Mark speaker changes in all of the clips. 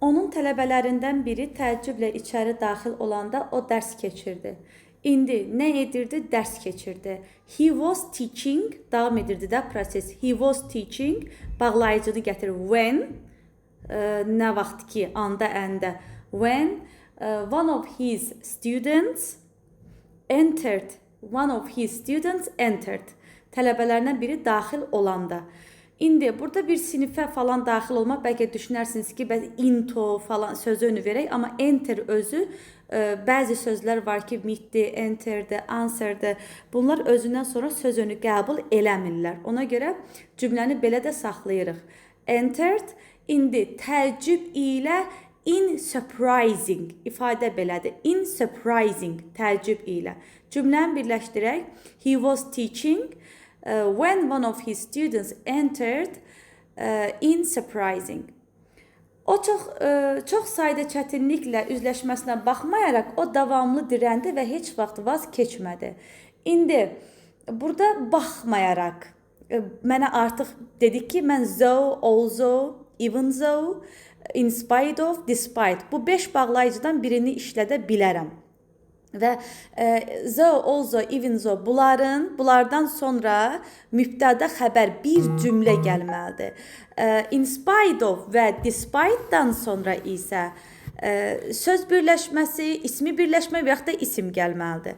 Speaker 1: Onun tələbələrindən biri təəccüblə içəri daxil olanda o dərs keçirdi. İndi nə edirdi? Dərs keçirdi. He was teaching, davam edirdi də proses. He was teaching, bağlayıcını gətirir. When, nə vaxt ki, anda, əndə. When one of his students entered. One of his students entered. Tələbələrindən biri daxil olanda. İndi burada bir sinifə falan daxil olmaq, bəlkə düşünərsiniz ki, bəs into falan sözü önü verək, amma enter özü bəzi sözlər var ki, meet-dir, enter-dir, answer-dir. Bunlar özündən sonra söz önü qəbul eləmirlər. Ona görə cümləni belə də saxlayırıq. Entered. İndi təəccüb ilə, in surprising, ifadə belədir. In surprising, təəccüb ilə. Cümləni birləşdirək. He was teaching when one of his students entered in surprising. O çox sayda çətinliklə üzləşməsinə baxmayaraq o davamlı dirəndi və heç vaxt vaz keçmədi. İndi burada baxmayaraq mənə artıq dedik ki, mən though, although, even though, in spite of, despite, bu 5 bağlayıcıdan birini işlədə bilərəm. Və though, although, even though, bunlardan sonra mübtəda, xəbər, bir cümlə gəlməlidir. In spite of və despite-dan sonra isə söz birləşməsi, ismi birləşmə və yaxud da isim gəlməlidir.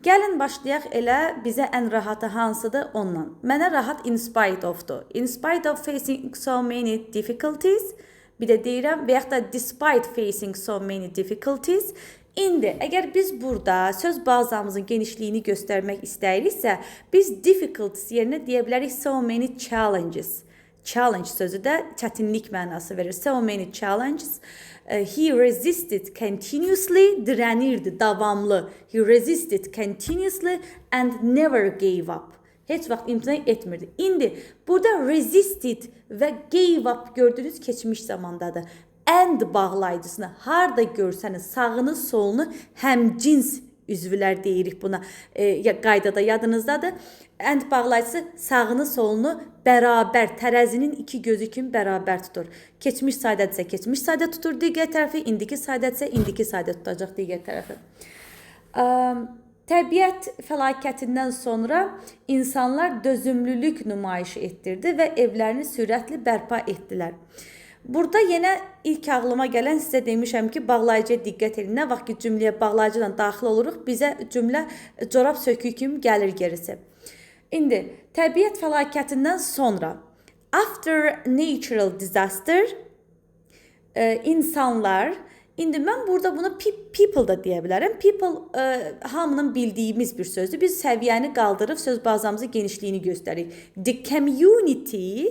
Speaker 1: Gəlin başlayaq elə bizə ən rahatı hansıdır ondan. Mənə rahat in spite of-dur. In spite of facing so many difficulties, bir də deyirəm, və yaxud da despite facing so many difficulties. İndi əgər biz burada söz bazamızın genişliyini göstərmək istəyiriksə, biz difficulties yerinə deyə bilərik so many challenges. Challenge sözü də çətinlik mənası verir. So many challenges. He resisted continuously, dirənirdi davamlı. He resisted continuously and never gave up. Heç vaxt imtina etmirdi. İndi burada resisted və gave up, gördüyünüz, keçmiş zamandadır. And bağlayıcısını harda görsəniz, sağını, solunu həmcins üzvlər deyirik buna. Qaydada yadınızdadır. And bağlayıcısı sağını, solunu bərabər, tərəzinin iki gözü kimi bərabər tutur. Keçmiş saydadırsa, keçmiş sayda tutur digər tərəfi, indiki saydadırsa, indiki sayda tutacaq digər tərəfi. Təbiət fəlakətindən sonra insanlar dözümlülük nümayiş etdirdi və evlərini sürətli bərpa etdilər. Burada yenə ilk ağlıma gələn, sizə demişəm ki, bağlayıcıya diqqət edin. Nə vaxt ki cümləyə bağlayıcı ilə daxil oluruq, bizə cümlə corab söküyü kimi gəlir gerisi. İndi təbiət fəlakətindən sonra, after natural disaster, insanlar. İndi mən burada bunu people da deyə bilərəm. People hamının bildiyimiz bir sözdür. Biz səviyyəni qaldırıb söz bazamızın genişliyini göstəririk. The community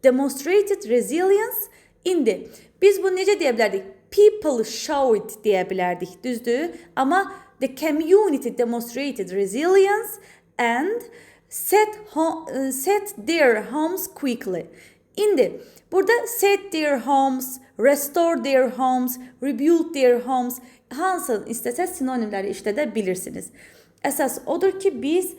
Speaker 1: demonstrated resilience. İndi biz bunu necə deyə bilərdik? People showed deyə bilərdik, düzdür? Amma the community demonstrated resilience and set their homes quickly. İndi burada set their homes, restore their homes, rebuild their homes, hansı istəsəz sinonimləri işlədə bilirsiniz. Əsas odur ki, biz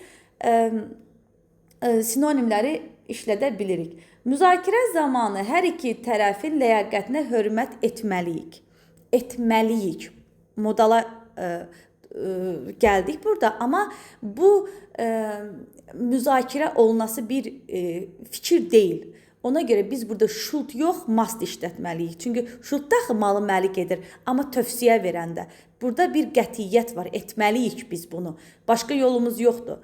Speaker 1: sinonimləri işlədə bilirik. Müzakirə zamanı hər iki tərəfin ləyaqətinə hörmət etməliyik. Etməliyik. Modala gəldik burada, amma bu müzakirə olunası bir fikir deyil. Ona görə biz burada should yox, must işlətməliyik. Çünki should da axı malı məlik edir, amma tövsiyə verəndə. Burada bir qətiyyət var, etməliyik biz bunu. Başqa yolumuz yoxdur.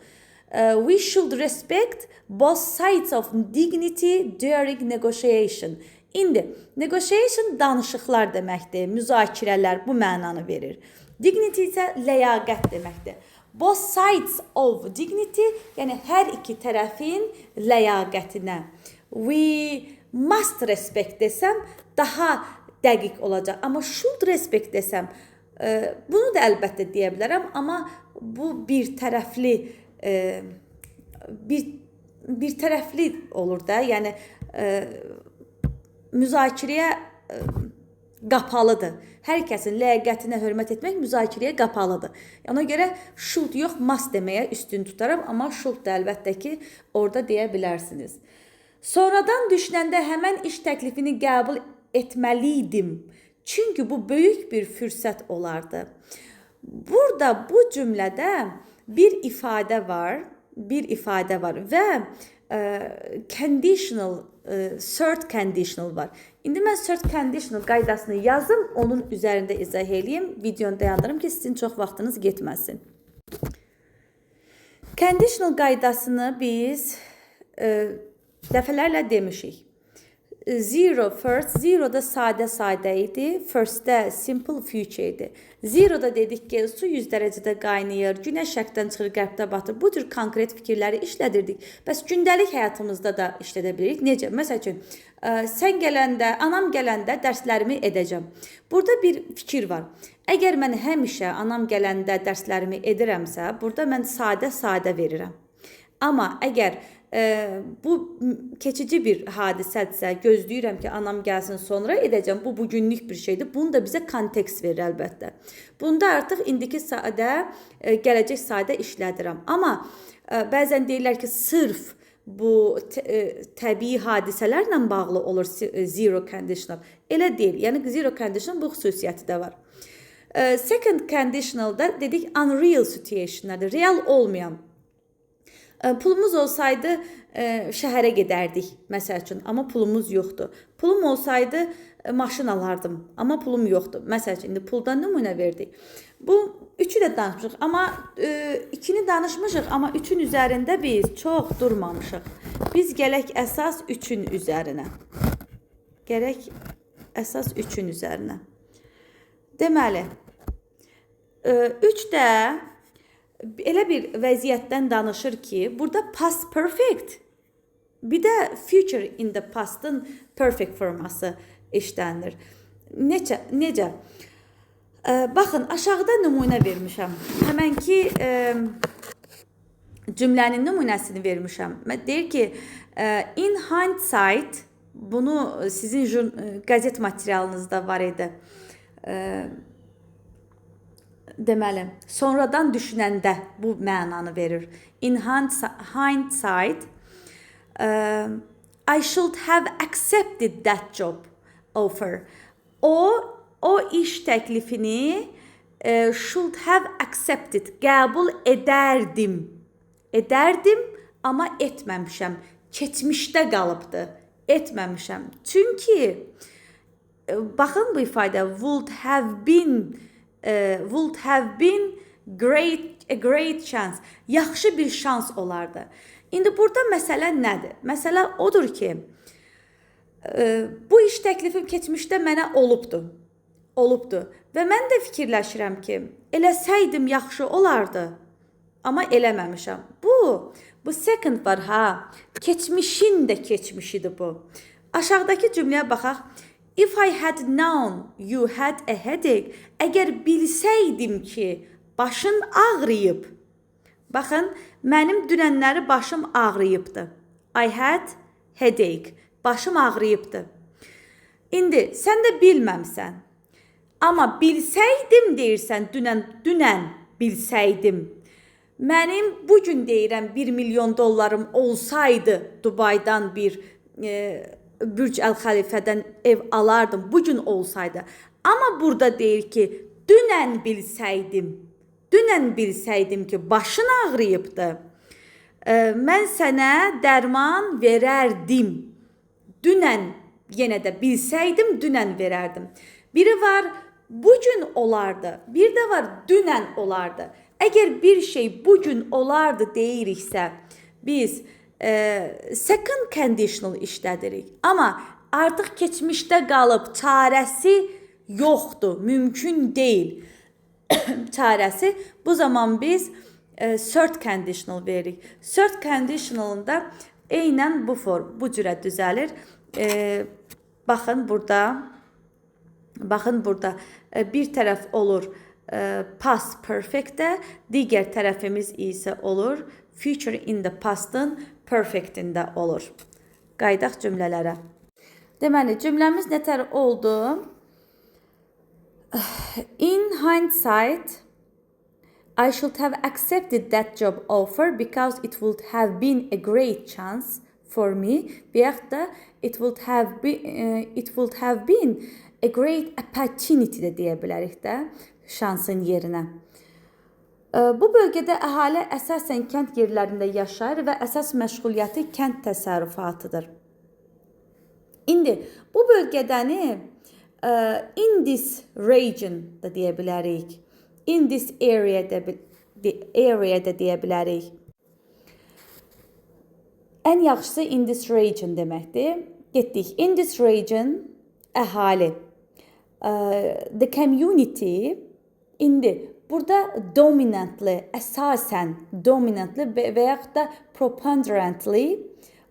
Speaker 1: We should respect both sides of dignity during negotiation. İndi negotiation danışıqlar deməkdir, müzakirələr, bu mənanı verir. Dignity isə ləyaqət deməkdir. Both sides of dignity, yəni hər iki tərəfin ləyaqətinə. We must respect desəm daha dəqiq olacaq. Amma should respect desəm, bunu da əlbəttə deyə bilərəm, amma bu bir tərəfli olur da, yəni müzakirəyə qapalıdır. Hər kəsin ləyaqətinə hörmət etmək müzakirəyə qapalıdır. Ona görə should yox, must deməyə üstün tutaram, amma should da əlbəttə ki, orada deyə bilərsiniz. Sonradan düşünəndə həmən iş təklifini qəbul etməliydim. Çünki bu böyük bir fürsət olardı. Burada bu cümlədə bir ifadə var, bir ifadə var və conditional, third conditional var. İndi mən third conditional qaydasını yazım, onun üzərində izah eləyim, videonu dayandırım ki, sizin çox vaxtınız getməsin. Conditional qaydasını biz dəfələrlə demişik. Zero first, zero-da sadə-sadə idi, first-də simple future idi. Zero-da dedik ki, su 100 dərəcədə qaynayır, günəş şərqdən çıxır, qərbdə batır. Bu cür konkret fikirləri işlədirdik. Bəs gündəlik həyatımızda da işlədə bilirik. Necə? Məsəl üçün, sən gələndə, anam gələndə dərslərimi edəcəm. Burada bir fikir var. Əgər mən həmişə anam gələndə dərslərimi edirəmsə, burada mən sadə-sadə verirəm. Amma əgər bu keçici bir hadisədirsə, gözləyirəm ki, anam gəlsin sonra edəcəm. Bu bugünlük bir şeydir. Bunu da bizə kontekst verir əlbəttə. Bunda artıq indiki sadə, gələcək sadə işlədirəm. Amma bəzən deyirlər ki, sırf bu təbii hadisələrlə bağlı olur zero conditional. Elə deyil. Yəni zero conditional bu xüsusiyyəti də var. Second conditionalda dedik unreal situationlardır. Real olmayan. Pulumuz olsaydı şəhərə gedərdik, məsəl üçün, amma pulumuz yoxdur. Pulum olsaydı maşın alardım, amma pulum yoxdur. Məsəl üçün, indi puldan nümunə verdik. Bu üçü də danışmışıq, amma ikini danışmışıq, amma üçün üzərində biz çox durmamışıq. Biz gələk əsas üçün üzərinə. Gələk əsas üçün üzərinə. Deməli, üç də elə bir vəziyyətdən danışır ki, burada past perfect, bir də future in the past'ın perfect forması işlənir. Necə? Necə? Baxın, aşağıda nümunə vermişəm. Həmənki cümlənin nümunəsini vermişəm. Deyir ki, in hindsight, bunu sizin qəzet materialınızda var idi. Deməli, sonradan düşünəndə bu mənanı verir. In hindsight, I should have accepted that job offer. O iş təklifini should have accepted, qəbul edərdim. Edərdim, amma etməmişəm. Keçmişdə qalıbdı. Etməmişəm. Çünki baxın bu ifadə would have been would have been great a great chance. Yaxşı bir şans olardı. İndi burada məsələ nədir? Məsələ odur ki, bu iş təklifi keçmişdə mənə olubdu. Olubdu. Və mən də fikirləşirəm ki, eləsəydim yaxşı olardı. Amma eləməmişəm. Bu second var ha. Keçmişin də keçmişidir bu. Aşağıdakı cümləyə baxaq. If I had known you had a headache, əgər bilsəydim ki, başın ağrıyıb. Baxın, mənim dünənləri başım ağrıyıbdı. I had headache. Başım ağrıyıbdı. İndi sən də bilməmsən. Amma bilsəydim deyirsən, dünən bilsəydim. Mənim bu gün deyirəm 1 milyon dollarım olsaydı Dubaydan bir Bürc Əl Xəlifədən ev alardım bu gün olsaydı. Amma burada deyir ki, dünən bilsəydim, dünən bilsəydim ki, başın ağrıyıbdı. Mən sənə dərman verərdim. Dünən yenə də bilsəydim, dünən verərdim. Biri var, bu gün olardı. Bir də var, dünən olardı. Əgər bir şey bu gün olardı deyiriksə, biz second conditional işlədirik. Amma artıq keçmişdə qalıb, çarəsi yoxdur, mümkün deyil. Çarəsi. Bu zaman biz third conditional veririk. Third conditionalın da eynən bu form, bu cürə düzəlir. Baxın burada, baxın burada bir tərəf olur past perfect'də, digər tərəfimiz isə olur future in the past'ın perfect'ində olur. Qayıdaq cümlələrə. Deməli, cümləmiz nətər oldu? In hindsight, I should have accepted that job offer because it would have been a great chance for me. Və yaxud da it would have been A great opportunity də deyə bilərik də şansın yerinə. Bu bölgədə əhali əsasən kənd yerlərində yaşayır və əsas məşğuliyyəti kənd təsərrüfatıdır. İndi bu bölgədəni in this region da deyə bilərik. In this area da deyə bilərik. Ən yaxşısı in this region deməkdir. Getdik. In this region əhali. The community indi burada dominantly, əsasən dominantly və yaxud da preponderantly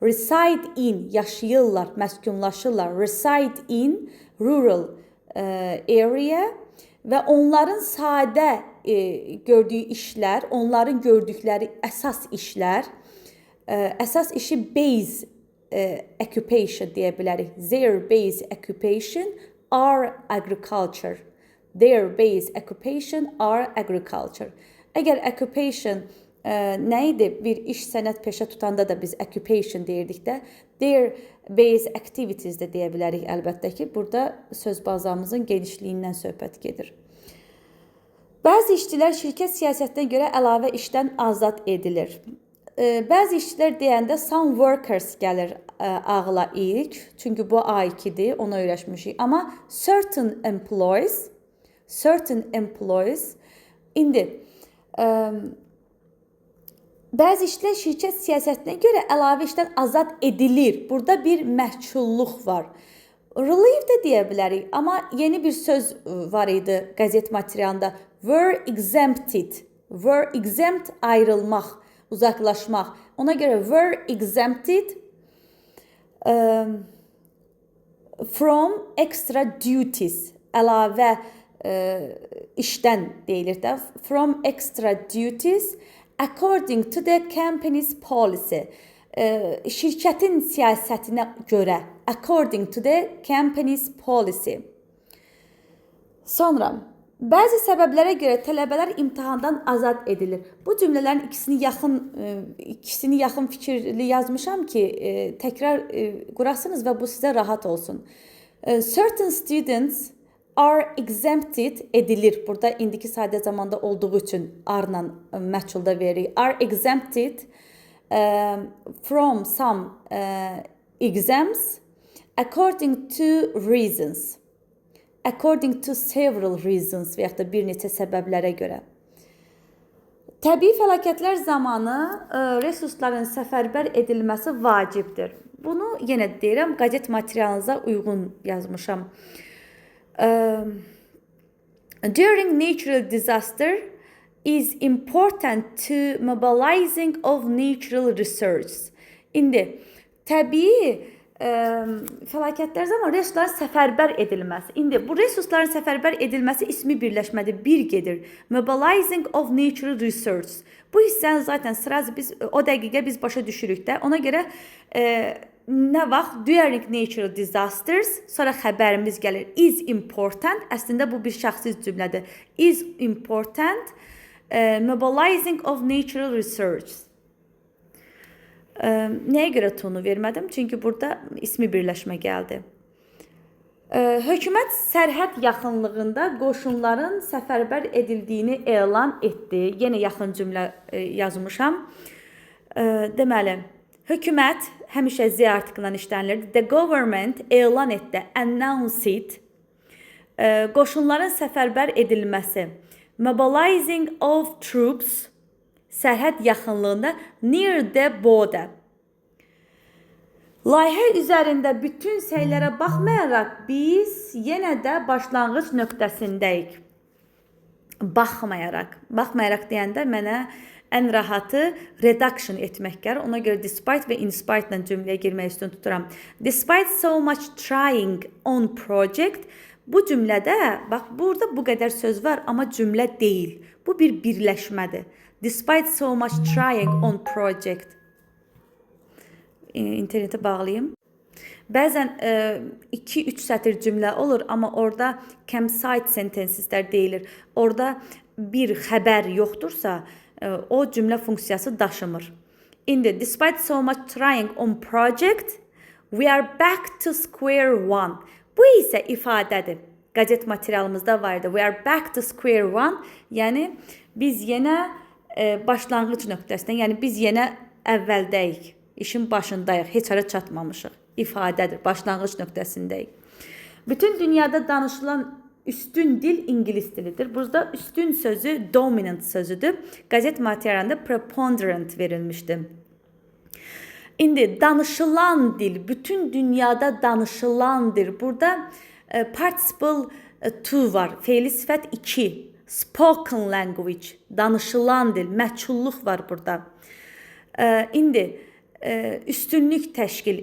Speaker 1: reside in, yaşayırlar, məskunlaşırlar. Reside in rural area və onların sadə gördüyü işlər, onların gördükləri əsas işlər, əsas işi base occupation deyə bilərik. Their base occupation are agriculture. Their base occupation are agriculture. Əgər occupation nə idi? Bir iş, sənət, peşə tutanda da biz occupation deyirdik də. Their base activities də deyə bilərik əlbəttə ki. Burada söz bazamızın genişliyindən söhbət gedir. Bəzi işçilər şirkət siyasətinə görə əlavə işdən azad edilir. Bəzi işçilər deyəndə some workers gəlir ağla ilk. Çünki bu A2-dir, ona öyrəşmişik. Amma certain employees, indi bəzi işçilər şirkət siyasətinə görə əlavə işdən azad edilir. Burada bir məhkulluq var. Relief də deyə bilərik, amma yeni bir söz var idi qəzet materialında. Were exempted. Were exempt ayrılmaq, uzaqlaşmaq. Ona görə were exempted from extra duties. Əlavə işdən deyilir də. From extra duties according to the company's policy. Şirkətin siyasətinə görə. According to the company's policy. Sonra bəzi səbəblərə görə tələbələr imtahandan azad edilir. Bu cümlələrin ikisini yaxın fikirli yazmışam ki, təkrar qurasınız və bu sizə rahat olsun. Certain students are exempted edilir. Burada indiki sadə zamanda olduğu üçün are-la məhculda veririk. Are exempted from some exams according to reasons. According to several reasons və yaxud da bir neçə səbəblərə görə. Təbii fəlakətlər zamanı resursların səfərbər edilməsi vacibdir. Bunu yenə deyirəm, qəzet materialınıza uyğun yazmışam. During natural disaster is important to mobilizing of natural resources. İndi təbii fəlakətlər zamanı resursların səfərbər edilməsi. İndi bu resursların səfərbər edilməsi ismi birləşmədir, bir gedir. Mobilizing of natural resources. Bu hissəni zaten sırası biz o dəqiqə biz başa düşürük də. Ona görə nə vaxt during natural disasters sonra xəbərimiz gəlir. Is important. Əslində bu bir şəxsi cümlədir. Is important mobilizing of natural resources. Nəyə görə tonu vermədim? Çünki burada ismi birləşmə gəldi. Hökumət sərhəd yaxınlığında qoşunların səfərbər edildiyini elan etdi. Yenə yaxın cümlə yazmışam. Deməli, hökumət həmişə Z artiklından işlənilirdi. The government elan etdi, announced qoşunların səfərbər edilməsi. Mobilizing of troops sərhəd yaxınlığında near the border. Layihə üzərində bütün səylərə baxmayaraq biz yenə də başlanğıc nöqtəsindəyik. Baxmayaraq. Baxmayaraq deyəndə mənə ən rahatı reduction etmək gəlir. Ona görə despite və in spite ilə cümləyə girmək üstün tuturam. Despite so much trying on project. Bu cümlədə, bax burada bu qədər söz var, amma cümlə deyil. Bu bir birləşmədir. Despite so much trying on project. İnternetə bağlayım. Bəzən 2-3 sətir cümlə olur, amma orada campsite sentenceslər deyilir. Orada bir xəbər yoxdursa, o cümlə funksiyası daşımır. İndi, despite so much trying on project, we are back to square one. Bu isə ifadədir. Qəzet materialımızda var idi. We are back to square one. Yəni biz yenə başlanğıc nöqtəsinə, yəni biz yenə əvvəldəyik. İşin başındayıq. Heç hara çatmamışıq. İfadədir. Başlanğıc nöqtəsindəyik. Bütün dünyada danışılan üstün dil ingilis dilidir. Burada üstün sözü dominant sözüdür. Qəzet materialında preponderant verilmişdi. İndi danışılan dil, bütün dünyada danışılan dil. Burada participle to var. Fe'li sifət 2. Spoken language, danışılan dil, məchulluq var burada. İndi üstünlük təşkil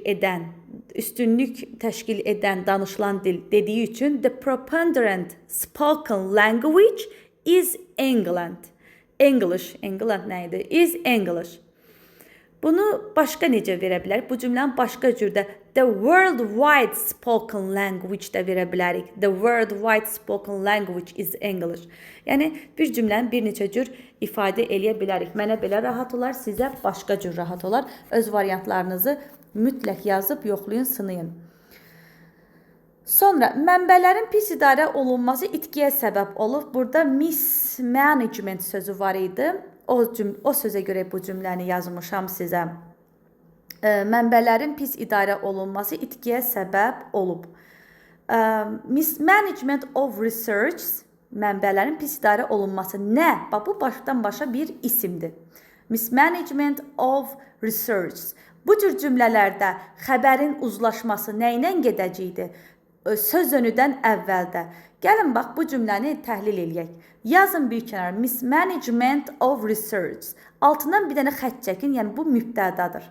Speaker 1: edən danışılan dil dediyi üçün the preponderant spoken language is England. English, England nə idi? Is English. Bunu başqa necə verə bilərik? Bu cümləni başqa cürdə the worldwide spoken language də verə bilərik. The worldwide spoken language is English. Yəni bir cümləni bir neçə cür ifadə eləyə bilərik. Mənə belə rahat olar, sizə başqa cür rahat olar. Öz variantlarınızı mütləq yazıb yoxlayın, sınayın. Sonra mənbələrin pis idarə olunması itkiyə səbəb olub. Burada mismanagement sözü var idi. O sözə görə bu cümləni yazmışam sizə. Mənbələrin pis idarə olunması itkiyə səbəb olub. Mismanagement of research, mənbələrin pis idarə olunması nə? Bax, bu başdan başa bir isimdir. Mismanagement of research. Bu cür cümlələrdə xəbərin uzlaşması nə ilə gedəcəkdi? Söz önüdən əvvəldə. Gəlin bax, bu cümləni təhlil eləyək. Yazın bir kənara mismanagement of research. Altından bir dənə xətt çəkin, yəni bu mübtədadır.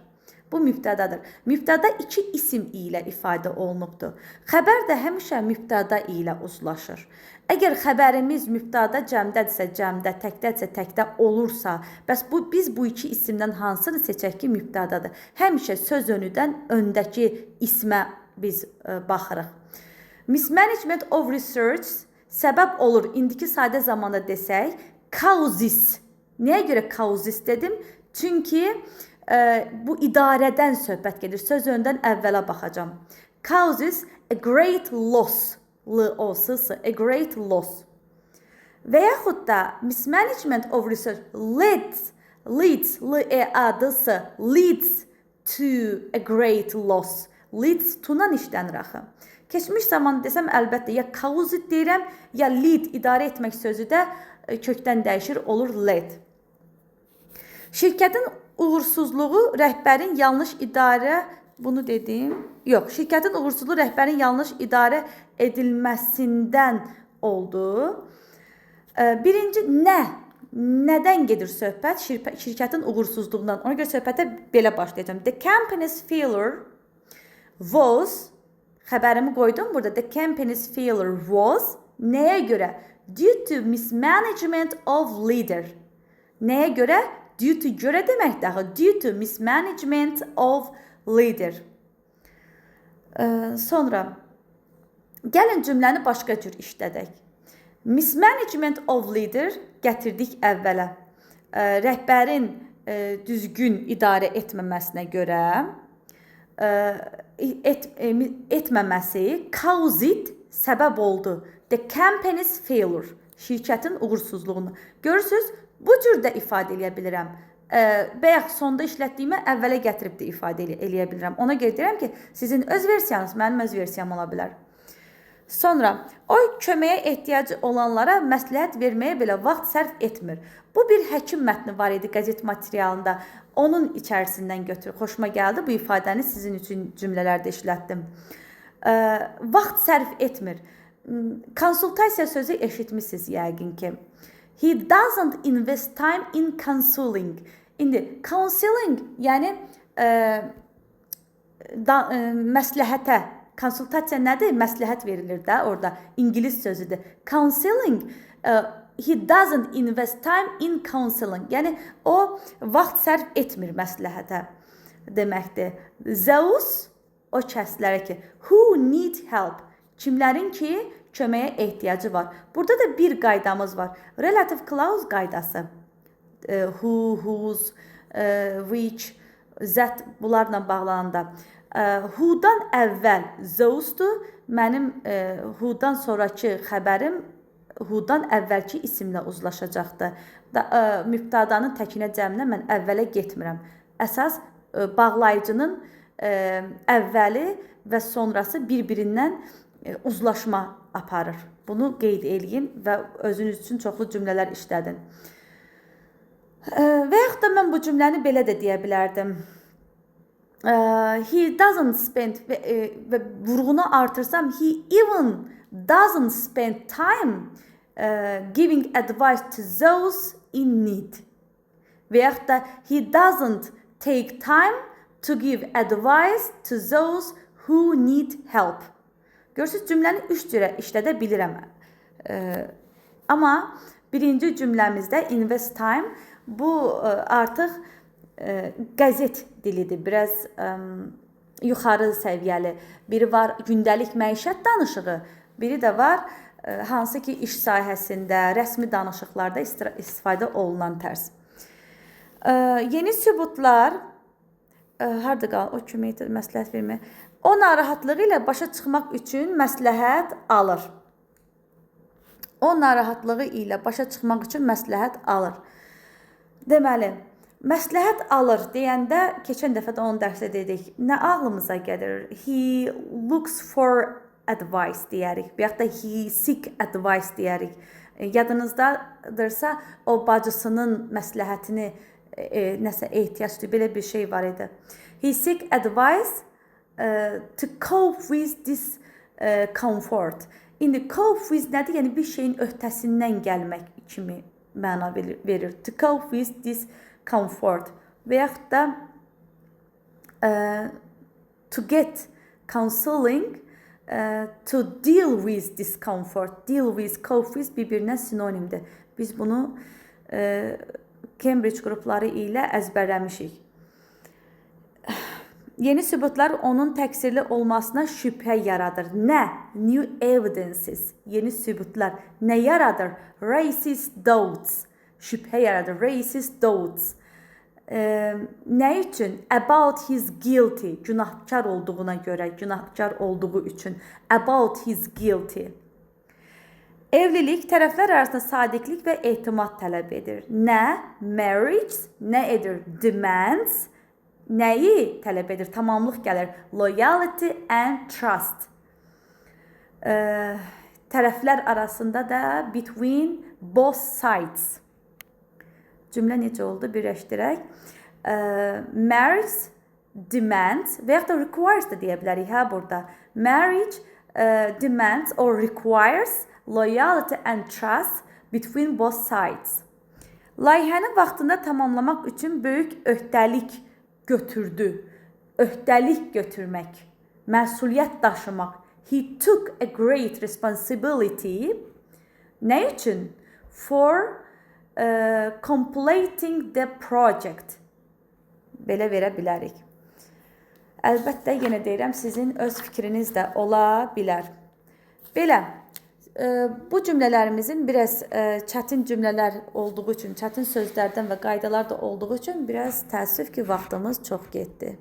Speaker 1: Bu mübtədadır. Mübtəda iki isim ilə ifadə olunubdur. Xəbər də həmişə mübtəda ilə uzlaşır. Əgər xəbərimiz mübtəda cəmdədirsə cəmdə, təkdədirsə təkdə olursa, bəs biz bu iki isimdən hansını seçək ki, mübtədadır? Həmişə söz önüdən öndəki ismə biz baxırıq. Mismanagement of research səbəb olur. İndiki sadə zamanda desək, causes. Nəyə görə causes dedim? Çünki bu idarədən söhbət gedir. Söz öndən əvvələ baxacağam. Causes a great loss. L O S S, a great loss. Və yaxud da mismanagement of research leads, L E A D S, leads to a great loss. Leads to-dan işlənir axı. Keçmiş zaman desəm, əlbəttə ya caused deyirəm, ya lead, idarə etmək sözü də kökdən dəyişir, olur led. Şirkətin uğursuzluğu rəhbərin yanlış idarə, bunu dedim. Yox, şirkətin uğursuzluğu rəhbərin yanlış idarə edilməsindən oldu. Birinci nə? Nədən gedir söhbət? Şirkətin uğursuzluğundan. Ona görə söhbətə belə başlayacağam. The company's failure was, xəbərimi qoydum burada. The company's failure was nəyə görə? Due to mismanagement of leader. Nəyə görə? Due to, görə deməkdir axı. Due to mismanagement of leader. Sonra gəlin cümləni başqa cür işlədək. Mismanagement of leader gətirdik əvvələ. Rəhbərin düzgün idarə etməməsinə görə etməməsi caused, səbəb oldu. The company's failure, şirkətin uğursuzluğunu. Görürsüz, bu cür də ifadə eləyə bilirəm. Bayaq sonda işlətdiyimi əvvələ gətirib də ifadə eləyə bilirəm. Ona görə deyirəm ki, sizin öz versiyanız mənim öz versiyam ola bilər. Sonra o köməyə ehtiyacı olanlara məsləhət verməyə belə vaxt sərf etmir. Bu bir həkim mətni var idi qəzet materialında. Onun içərisindən götür. Xoşuma gəldi, bu ifadəni sizin üçün cümlələrdə işlətdim. Vaxt sərf etmir. Konsultasiya sözü eşitmisiniz yəqin ki. He doesn't invest time in counseling. İndi counseling, yəni məsləhətə. Konsultasiya nədir? Məsləhət verilir də orada. İngilis sözüdür. Counseling, he doesn't invest time in counseling. Yəni o vaxt sərf etmir məsləhətə deməkdir. Those, o kəslərə ki, who need help, kimlərin ki köməyə ehtiyacı var. Burada da bir qaydamız var. Relative clause qaydası. Who, whose, which, that, bunlarla bağlananda. Who-dan əvvəl those-dur. Mənim who-dan sonrakı xəbərim who-dan əvvəlki isimlə uzlaşacaqdır. Mübtədanın təkinə cəminə mən əvvələ getmirəm. Əsas bağlayıcının əvvəli və sonrası bir-birindən uzlaşma aparır. Bunu qeyd eləyin və özünüz üçün çoxlu cümlələr işlədin. Və yaxud da mən bu cümləni belə də deyə bilərdim. He doesn't spend və vurğunu artırsam, he even doesn't spend time giving advice to those in need. Və yaxud da he doesn't take time to give advice to those who need help. Görürsüz, cümləni üç cürə işlədə bilirəm. Amma birinci cümləmizdə invest time bu artıq qəzet dilidir, biraz yuxarı səviyyəli. Biri var gündəlik məişət danışığı, biri də var hansı ki iş sahəsində, rəsmi danışıqlarda istifadə olunan tərz. Yeni sübutlar harda qal? O kömək məsləhət vermək. O narahatlığı ilə başa çıxmaq üçün məsləhət alır. O narahatlığı ilə başa çıxmaq üçün məsləhət alır. Deməli, məsləhət alır deyəndə keçən dəfə də onun dərsdə dedik. Nə ağlımıza gəlir? He looks for advice deyərik. Və yaxud da he seek advice deyərik. Yadınızdadırsa, o bacısının məsləhətini nəsə ehtiyac duyur, belə bir şey var idi. He seek advice to cope with this comfort. İndi cope with nədir? Yəni bir şeyin öhdəsindən gəlmək kimi məna verir. To cope with this comfort və yaxud da to get counseling to deal with discomfort. Deal with, cope with bir-birinə sinonimdir. Biz bunu Cambridge qrupları ilə əzbərləmişik. Yeni sübutlar onun təqsirli olmasına şübhə yaradır. Nə? New evidences. Yeni sübutlar nə yaradır? Raises doubts. Şübhə yaradır. Raises doubts. Nə üçün? About his guilty. Günahkar olduğuna görə, günahkar olduğu üçün. About his guilty. Evlilik tərəflər arasında sadiqlik və etimad tələb edir. Nə? Marriage nə edir? Demands. Nəyi tələb edir? Tamamlıq gəlir. Loyalty and trust. Tərəflər arasında da between both sides. Cümlə necə oldu? Birləşdirək. Marriage demands və yaxud da requires da deyə bilərik hə burada. Marriage demands or requires loyalty and trust between both sides. Layihəni vaxtında tamamlamaq üçün böyük öhdəlik götürdü. Öhdəlik götürmək, məsuliyyət daşımaq. He took a great responsibility. Nə üçün? For completing the project. Belə verə bilərik. Əlbəttə, yenə deyirəm, sizin öz fikriniz də ola bilər. Belə, bu cümlələrimizin biraz çətin cümlələr olduğu üçün, çətin sözlərdən və qaydalar da olduğu üçün biraz təəssüf ki, vaxtımız çox getdi.